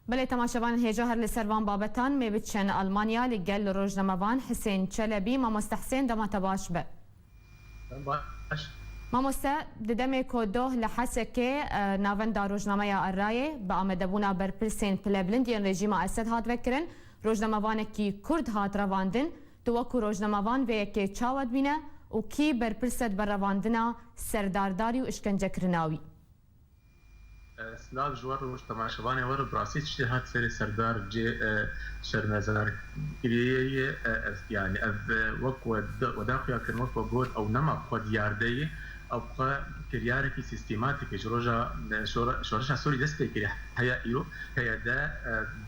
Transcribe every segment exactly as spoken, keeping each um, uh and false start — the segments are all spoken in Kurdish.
Belê, temaşevanên hêja, her li ser van babetan me biçin Almanya li gel rojnamevan Hisên Çelebî. Mamoste Hisên, dema te baş be. Baş. Mamoste, di demê ku doh li Hesekê, e, navenda rojnameya Erayê bi amadebûna berpirsên pilebilind yên rejîma Esed hat vekirin, rojnamevanekî Kurd hat revandin. Tu wekû rojnamevan vê yekê çawa dibîne û kî berpirs e di ber revandina Serdar Darî û îşkencekirina wî? Silav ji we re û ji temaşevanê we re. Bi rastî tiştê hat serê Serdar cê, e, şermezarkiriyê ye. E, ev, yani ev, e, wek we da-, we daxuya kirin, wek we got, ew nema xwe diyarde ye. Ew xwe kiryarekî sîstematîk e. Ji roja, e, şora-, şoreşa Sûrî dest pê kiriye heya îro, P Y D, e,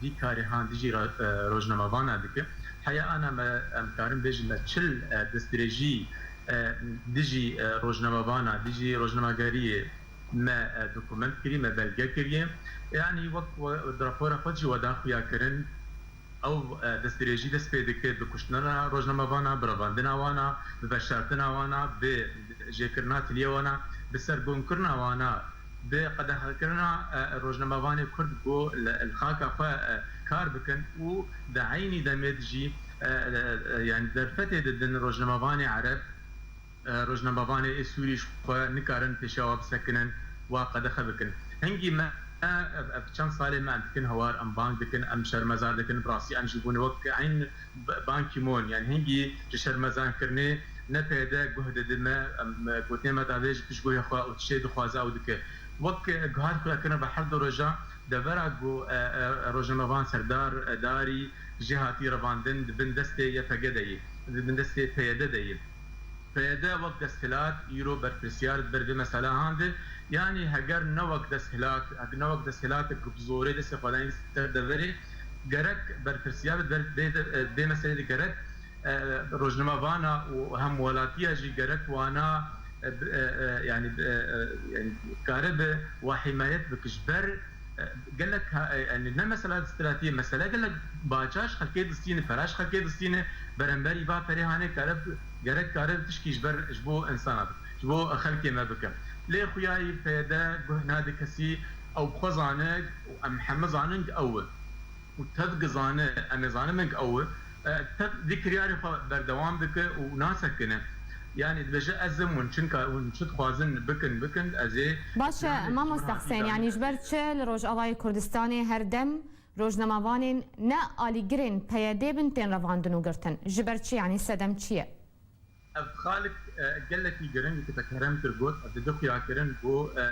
vî karê han dijî ra-, e, rojnamevana dike. Heya ana me, em karin bêjin me çil, e, destdirêjî, e, dijî, e, rojnamevana, dijî rojnamegeriyê me, e, dokument kiriye, me belge kiriye. Yanî wek we, di rapora xwe jî we daxuya kirin, ew, e, destdirêjî dest pê dike bi kuştina rojnamevana, bi revandina wana, bi veşartina wana, bi jêkirina tiliyê wana, bi sergomkirina wana, bi qedexekirina, e, rojnamevanê Kurd ku li, li xaka xwe, e, kar bikin û di eynî demê de jî, e, e, e, yanî derfetê didin rojnamevanê Ereb, e, rojnamevanê ê Sûrî ji xwe nikarin pêşiya wa bisekinin, wa qedexe bikin. Hingî me, ev, ev çend salê me em dikin hewar, em bang dikin, em şermezar dikin, bi rastî em jî bûne wek eyn B-, Ban Ki-moon, yani hingî ji şermezarkirinê ne P Y D guh dide me, em, e, gotinê me davêjin piştguhê xwe û tiştê dixwaze ew dike. Wek, e, guhar xwe kirine ve her du roja devera ku, e, e, rojnamevan Serdar, e, Darî jê hatî revandin di bin destê Y P G de ye, di bin destê P Y D de ye. P Y D wek desthilat îro berpirsiyar di ber vê mesela han de, yanî heger ne wek desthilat, ne wek desthilatek ku bi zorê destê xwe dayîn ser deverê, gerek berpirsiyar di ber vê de, vê meselê de gerek, e, rojnamevana û hemwelatiya jî gerek wana, e, bi, e, e, yanî, bi, e, e, yanî kare bi wa himayet bike ji ber, e, gelek ha-, e, yanî ne mesela desthilatiyê, mesele gelek baca ji xelkê distîne, pera ji xelkê distîne, beramberî va perê hanê kare bi, gerek kare bi tişkî ji ber, ji bo insana bike, ji bo xelkê me bike. Lê xuyayî P Y D guh nade kesî, ew bi xwe zane û em heme zanin ku ew e. Û tev gizane, em ê zanin min ku ew e, e, tev vî kiryarê xwe berdewam dike û nasekine. Yanî dibêje, ez im, hûn çinka hûn çi dixwazin bikin, bikin, ez ê... Baş e, yani, Mamoste Hisên, yanî ji ber çi li Rojavayê Kurdistanê her dem rojnamevanên ne alîgirên P Y D bin tên revandin û girtin? Ji ber çi, yanî sedem çi ye? Ev xalik, e, gelekî giring e ku te kerem kir got, ev dide xuyakirin ku, e,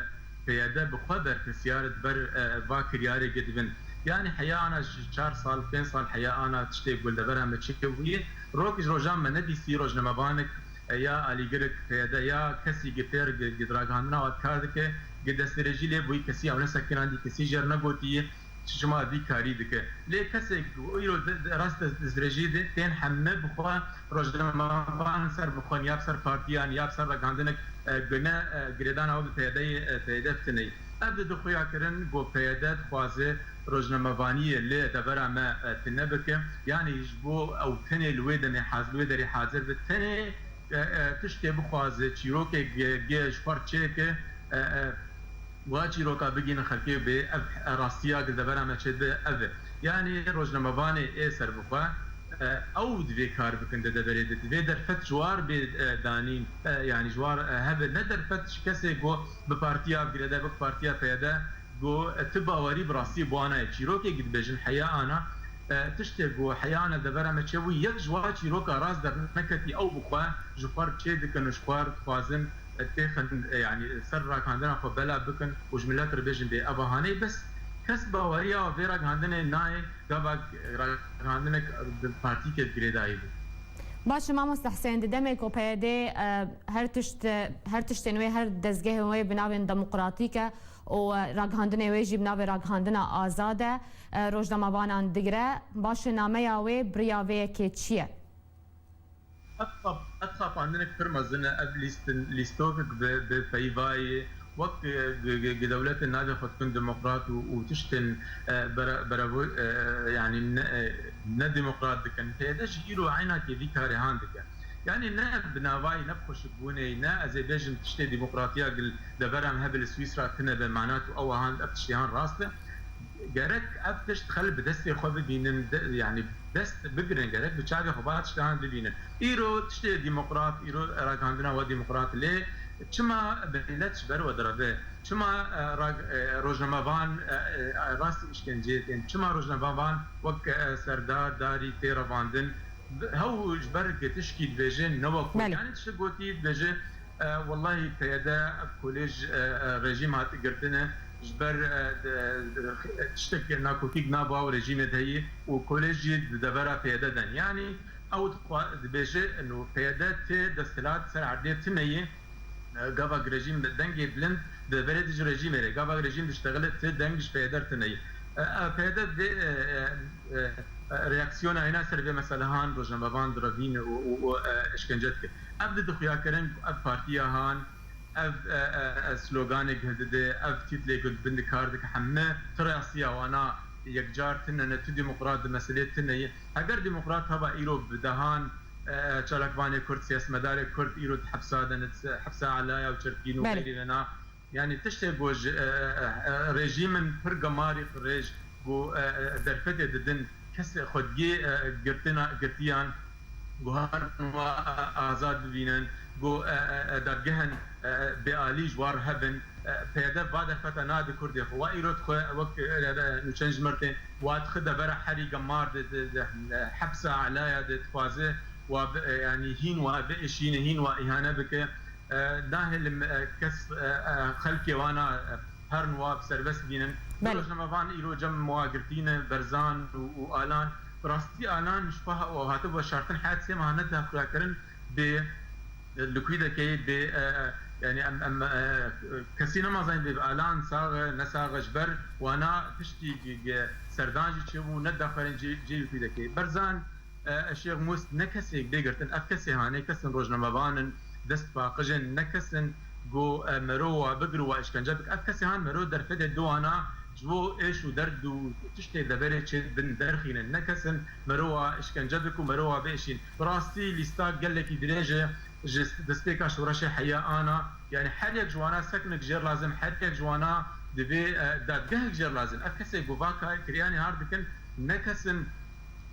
P Y D bi xwe berpirsiyar e di ber, e, va kiryarê girtibin. Yanî heya ana ji çar sal, pênc sal heya ana tiştê ku li devera me çêbûye, rok ji rojan me nedîsî rojnamevanek, e, ya alîgirik P Y D ya kesî gi pêr gi, gi ragihandina wan kar dike, gi destdirêjî lê bûyî, kesî ew nesekinandî, kesî jê re negotiye. Çima vî karî dike? Lê kesek ku îro de, de, rast dest, destdirêjî de tên heme bi xwe rojnamevan ser bixwin, ya bi ser partiyan, ya bi ser ragihandinek, e, gune, e, girêdana wan bi P Y D'yê, e, P Y D tune ye. Ev dide xuyakirin ku P Y D dixwaze rojnamevaniyê li devera me, e, tune bike. Yanî ji bo ew tenê li wê demê haz-, li wê derê hazir be, tenê, e, e, tiştê bixwaze, çîrokê ge-, ge ji xwe re çêke, e, e, wa çîroka bigihîne xelkê bê, ev, e, rastiya ku li devera me çêdibe, ev e. Yanî rojnamevanê ê serbixwe, e, ew divê kar bikin di deverê de, divê derfet ji war bê, e, danîn, e, yanî ji war, e, hebe, ne derfet ji kesê ku bi partiya girêdayî, bi partiya P Y D, ku, e, ti bawerî bi rastî bi wan nayê. Çîrokê ku dibêjin heya ana, e, tiştê ku heya ana devera me çêbû, yek ji wa çîroka rast derneketî, ew bi xwe ji xwe re çê dikin û ji xwe re dixwazin, e, têxin, e, yanî ser ragihandina xwe bela bikin û ji milet re bêjin bê eva hanê, bes kes baweriya vê ragihandinê nayê, gava ragihandinek bi partîkê girêdayî bû. Baş e, Mamoste Hisên, di demê ku P Y D, e, her tişt, her tiştên wê, her dezgehên wê bi navên demokratîk e û, e, ragihandinê wê jî bi navê ragihandina azad e, e, rojnamevanan digire, baş e, nameya wê bi riya vê yekê çi ye? Ev xap-, ev xapandinek pir mezin e, ev lîstin-, lîstokek bi, bi peyva ye, wek, e, gi, gi, gi dewletên navê xwe dikin demokrat û, û tiştên, e, bere-, berevo-, e, yanî ne, e, ne demokrat dikin. P Y D jî îro eynakê vî karê han dike. Yanî ne bi navayî, ne bi xweşikbûnê, ne ez ê bêjim tiştê demokratiya gil devera me hebe li Swîsra tune be, mana ku ew han, ev tiştê han rast e. Gerek ev tişt xel bi destê xwe bibînin, de, yanî dest bigirin, gerek bi çavê xwe ba tiştan bibînin. Îro tiştê demokrat, îro ragihandina we demokrat, lê çima millet ji ber we direve? Çima, e, rag-, e, rojnamevan, e, e, rastî îşkenceyê tên? Çima rojnamevan wek, e, Serdar Darî tê revandin? Hew ji ber tişkî dibêje ne wek, Belê. Yanî tişt gotî dibêje, e, wellahî P Y D ev kolej, e, e, rejîm hat girtine, ji ber, e, de, de, tiştek nakokîk nava û rejîmê de heyî û kolej jî di devera P Y D den. Yanî ew dixwa-, dibêje, eno P Y D tê desthilat ser erdê tune ye, e, gava rejîm dengê bilind di berê dijî rejîmê re, gava rejîm diştexile ti deng ji P Y D tune ye. E, e, P Y D vê, e, e, e, e, reaksiyona hêna ser vê meselehan rojnamevan direvîne û, û, û, e, işkence dike. Ev di dixuya kirin, ev partiya han, ev, e, e, e, sloganek dide, ev tîtlê ku di bin de kar dike, heme ti rasiya wana yekcar tune ne, tu demokrat di meselê tune ye. Heger demokrat heba îro bi dehan, e, çalakvanê Kurd, siyasetmedarê Kurd îro di hepsa de ne, hepsa Elaya û Çerpîn û Belê. Xeyrî vena. Yanî tiştê ku ji, e, e, e, rejîmin pir gemarî rêj ku, e, e, derfetê didin, kes xwediyê, e, girtina, girtiyan, guharin wa, e, azad bibînin, ku, e, e, e, dadgehên, e, bêalî ji war hebin, e, P Y D va derfeta nade Kurdê xwe. Wa îro dixwe wek, e, e, nûçeyên ji mir tên, wa dixwe devera herî gemar de, de, de, e, hepsa Elaya de dixwaze wa bi, e, yanî hîn wa biêşîne, hîn wa îhane bike. E, nahêlim, e, kes, e, e, xelkê wana, e, herin wa bi serbest bînin. Belê. Rojnamevan îro cem wa girtî ne, Berzan û, û Alan. Bi rastî Alan ji xwe ha-, hatibe şartin heyet sê meha nediha xuyakirin bê, e, li Kwîdekê bê, e, e, yanî em, em, e, kesî nema zanîn bê Alan sax e, ne sax e, ji ber wana tiştî gi-, gi-, serdan jî çêbû, nediha xwerin cê, cê Kwîdekê. Berzan, e, Şêx Mûs ne kesê bê girtin, ev kesê hanê, kesin rojnamevan in, dest paqij in, ne kesin ku, e, mero wa bigir û wa îşkence bik. Ev kesê han mero derfetê di wana ji bo êş û derd û tiştê deverê çê bin derxînin. Ne kesin mero wa îşkence bik û mero wa biêşîn. Bi rastî lîsta gelekî dirêj e ji destpêka şoreşê heya ana. Yanî her yek ji wana sekinek jêr lazim, her yek ji wana divê, e, dadgehek jêr lazim. Ev kesê ku va ka-, kiriyanê har dikin, ne kesin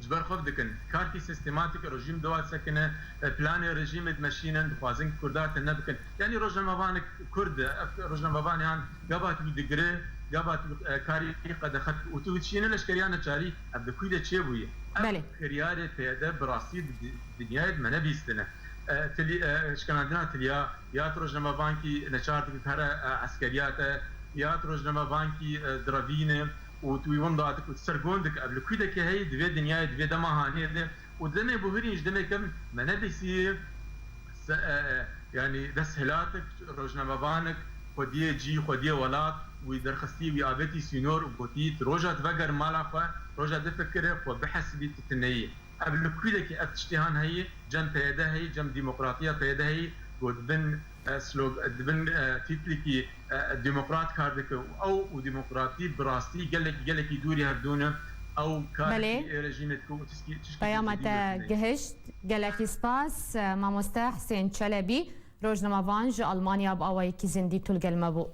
ji ber xwe dikin. Karkî sîstematîk rejîm dewa sekine, e, planê rejîmê dimeşînin, dixwazin Kurda tune bikin. Yanî rojnamevanek Kurd e, ev rojnamevanê han gava tu digire, gava tu, e, karî qedexe û tu diçîne leşkeriya neçarî, ev di kû de çêbûye. Ev Belê. Kiryarê P Y D bi rastî di, di dinyayê de me nebîstine. E, tilî-, e, şikanandina tiliya, ya tu rojnamevankî neçar dike kare, e, eskeriyat e, ya tu rojnamevankî, e, direvîne, û tu wî winda dik û tu sergon dik, ev li kû deke heyî, divê dinyayê, divê dema hanê de û demê buhirîn ji demê kevn me nebîsî se-, e, e, yanî desthilatik, rojnamevanik, xwediyê cî, xwediyê welat, wî derxistî, wî avêtî sînor û gotî, tu roja diveger mala xwe, roja difikire, xwe bihesibî, tu tineyî. Ev li kû deke ev tiştê han heyî, cem P Y D heyî, cem demokratiya P Y D heyî, got bin, e, slog-, di bin, e, tîtlekî, e, demokrat kar dike û ew û demokratî bi rastî gelekî, gelekî dûrî hevdû ne. Ew karekî Belê. Ê rejîmê dike û tişkî, tişkî Peyama cidî te dûrî ne. Gihişt. Gelekî spas, e, mamoste Husên Çelebî, rojnamevan ji Almanya bi awayekî zindî tu li gel me bû.